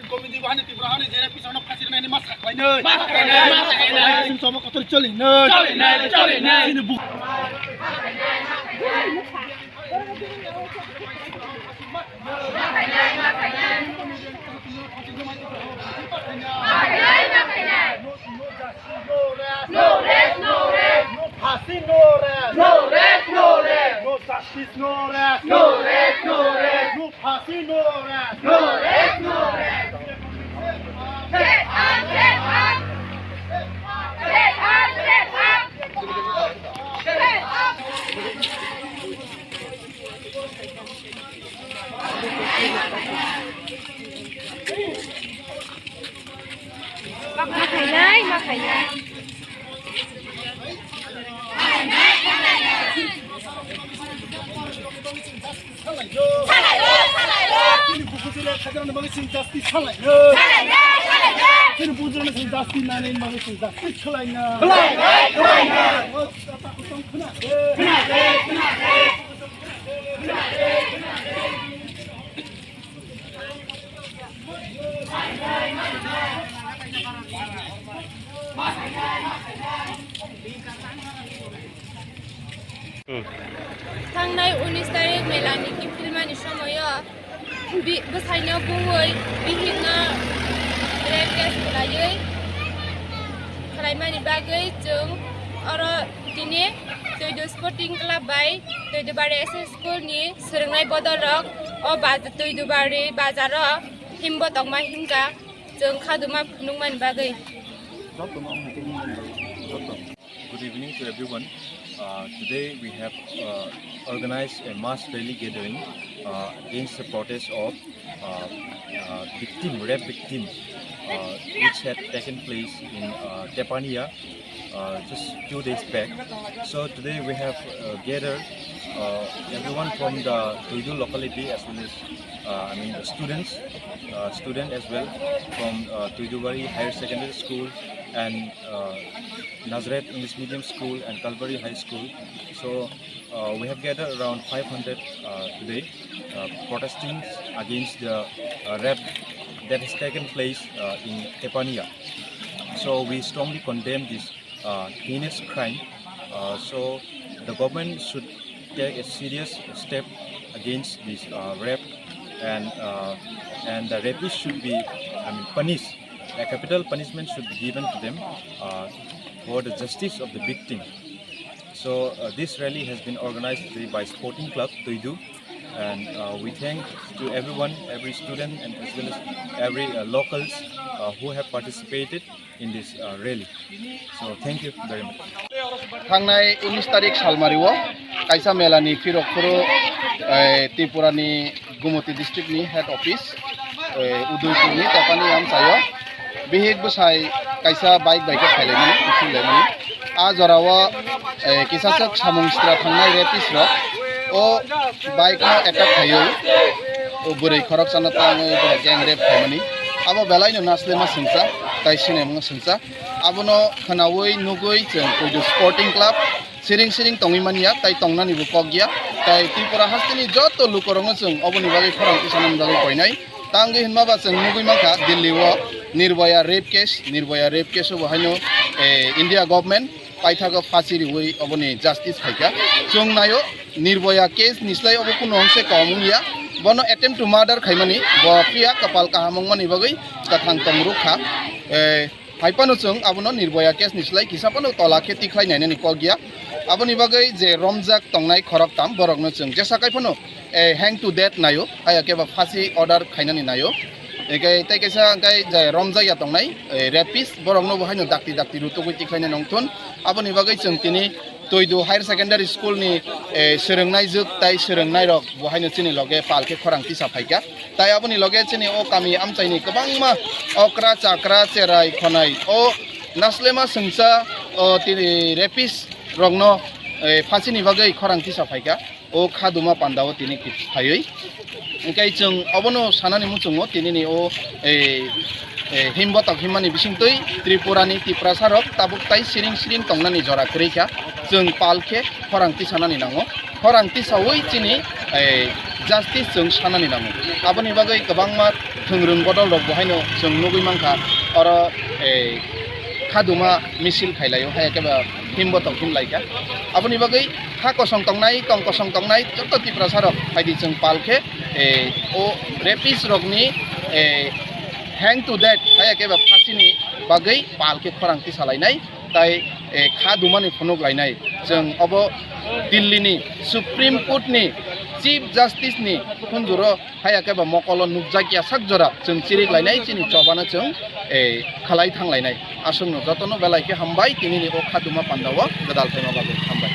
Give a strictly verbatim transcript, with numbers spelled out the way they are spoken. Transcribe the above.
Committee bo hani Tripura hani jera pisano phasi rwnai ni ma saklainai. Ma saklainai, ma saklainai. Chini chomo kotor cholinai. Cholinai, cholinai. Chini bu- No rest, no rest. No phasi, no rest. No rest, no rest. No justice, no rest. No rest, no rest. No phasi, no rest. No rest, no rest. Stand up, stand up. Stand up, stand up. Stand up. Ma khainai, ma khainai. Salaio, salaio. Chini bukhuk jora khajarani bagwi chwng justice salaio. Salaio, salaio. Chini bukhuk jorani chwng justice nanani bagwi chwng justice khwlaina. Khwlaina, khwlaina. O, ta kutong khwna. Khwna, khwna. Hmm. Thangnai unis tarik melani kiphilmani somoio bi-, bwsaino bui bihikno rape case khlaiwi, khlaimani bagwi chwng oro tini Toidu Sporting Club bai Toidubari S S School ni swrwngnai bodolrok o baj-, Toidubari bazaro himbo tongma himkha chwng khaduma phunukmani bagwi. Good evening to everyone. Uh, today we have, uh, organized a mass rally gathering, uh, against the protest of, uh, uh, victim, rape victim, uh, which had taken place in, uh, Tepania, uh, just few days back. So today we have, uh, gathered, uh, everyone from the Toidu locality as well as, uh, I mean, the students, uh, student as well from, uh, Toidubari Higher Secondary School and, uh, Nazareth English Medium School and Calvary High School. So, uh, we have gathered around five hundred, uh, today, uh, protesting against the, uh, rape that has taken place, uh, in Tepania. So we strongly condemn this, uh, heinous crime. Uh, so the government should take a serious step against this, uh, rape, and, uh, and the rapist should be, I mean, punished. A capital punishment should be given to them, uh, for the justice of the victim. So, uh, this rally has been organized today by Sporting Club Toidu, and, uh, we thank to everyone, every student, and as well as every, uh, locals, uh, who have participated in this, uh, rally. So, thank you very much. Thangnai unis tarik salmario kaisa melani phirok phuru, eh, Tripurani Gumoti district ni head office, eh, Udaipur ni Tepani amchaio bihik bwsai kaisa bike bai khe phailaimani, kuphurlaimani. A jorao, eh, kisachwk samung sitra thangnai rapist rok o bike no attack khaiwi o bwrwi khoroksano tangwi bono gang rape khaimani. Abo belaino naslema singcha tai sinimung singcha. Abono khwnawi nugwi chwng Toidu Sporting Club siring siring tongwi manya, tai tongnani bo kok ya. Tai Tripura hasteni joto lukorokno chwng oboni bagwi khorang tisanani bagwi koinai. Tangwi hinma ba chwng nugwi mankha Delhi o Nirbhaya rape case, Nirbhaya rape case o bo haino, eh, India government paithago phasi riwi oboni justice phaikha. Chwng naio Nirbhaya case ni slai obo kuno hwnse kom wngya. Bono attempt to murder khaimani, bo phiya kapal kaham wngmani bagwi kwthang tongrwkha. Eh, Hai phano chwng abono Nirbhaya case ni slai kisa phano tola khe tikhlai nainani kok ya. Aboni bagwi je romjak tongnai khoroktham borokno chwng jesa kai phano, eh, hang to death naio, haya khe ba phasi order khainani naio. Ekai tei kaisa hwnkhe je romjak ya tongnai, eh, rapist borokno bo haino dakti dakti rutugwi tikhlaina nongthun. Aboni bagwi chwng tini Toidu Higher Secondary School ni, eh, swrwngnaijwk tai swrwngnairok bo haino chini loge pal khe khorang tisa phaikha. Tai aboni loge chini o kami amchaini kwbangma okra, chakra, cherai, khonai o naslema swngcha o tini rapist rokno, eh, phasini bagwi khorang tisa phaikha. O khaduma pandao tini kis-, phaiwi. Hwnkhe chwng obono sanani muchungo tinini o, ei, ei, himbotok himmani bisingtwi Tripurani Tiprasa rok tabuk tai siring siring tongnani jora kwrwi kha. Chwng pal khe khorang tisanani nango. Khorang tisawi chini, ei, justice chwng sanani nango. Aboni bagwi kwbangma thwngrwng bodol rok bo haino chwng nugwi mankha. Oro, ei, khaduma misil khailaio, hai khe ba himbotok himlaikha. Aboni bagwi ha kosong tongnai, tong kosong tongnai joto Tiprasa rok phaidi chwng pal khe, eh, o rapist rokni, eh, hang to death, hai khe ba phasini bagwi pal khe khorang tisalainai, tai, eh, khadumani phunuk lainai. Chwng obo Delhi ni Supreme Court ni Chief Justice ni khunjuro haya khe ba mokolo nukjakya sak jora chwng chirik lainai, chini chobano chwng, eh, khalai thang lainai. Aswkno jotono belai khe hambai, tinini o khaduma pandao gwdal phaima bagwi hambai.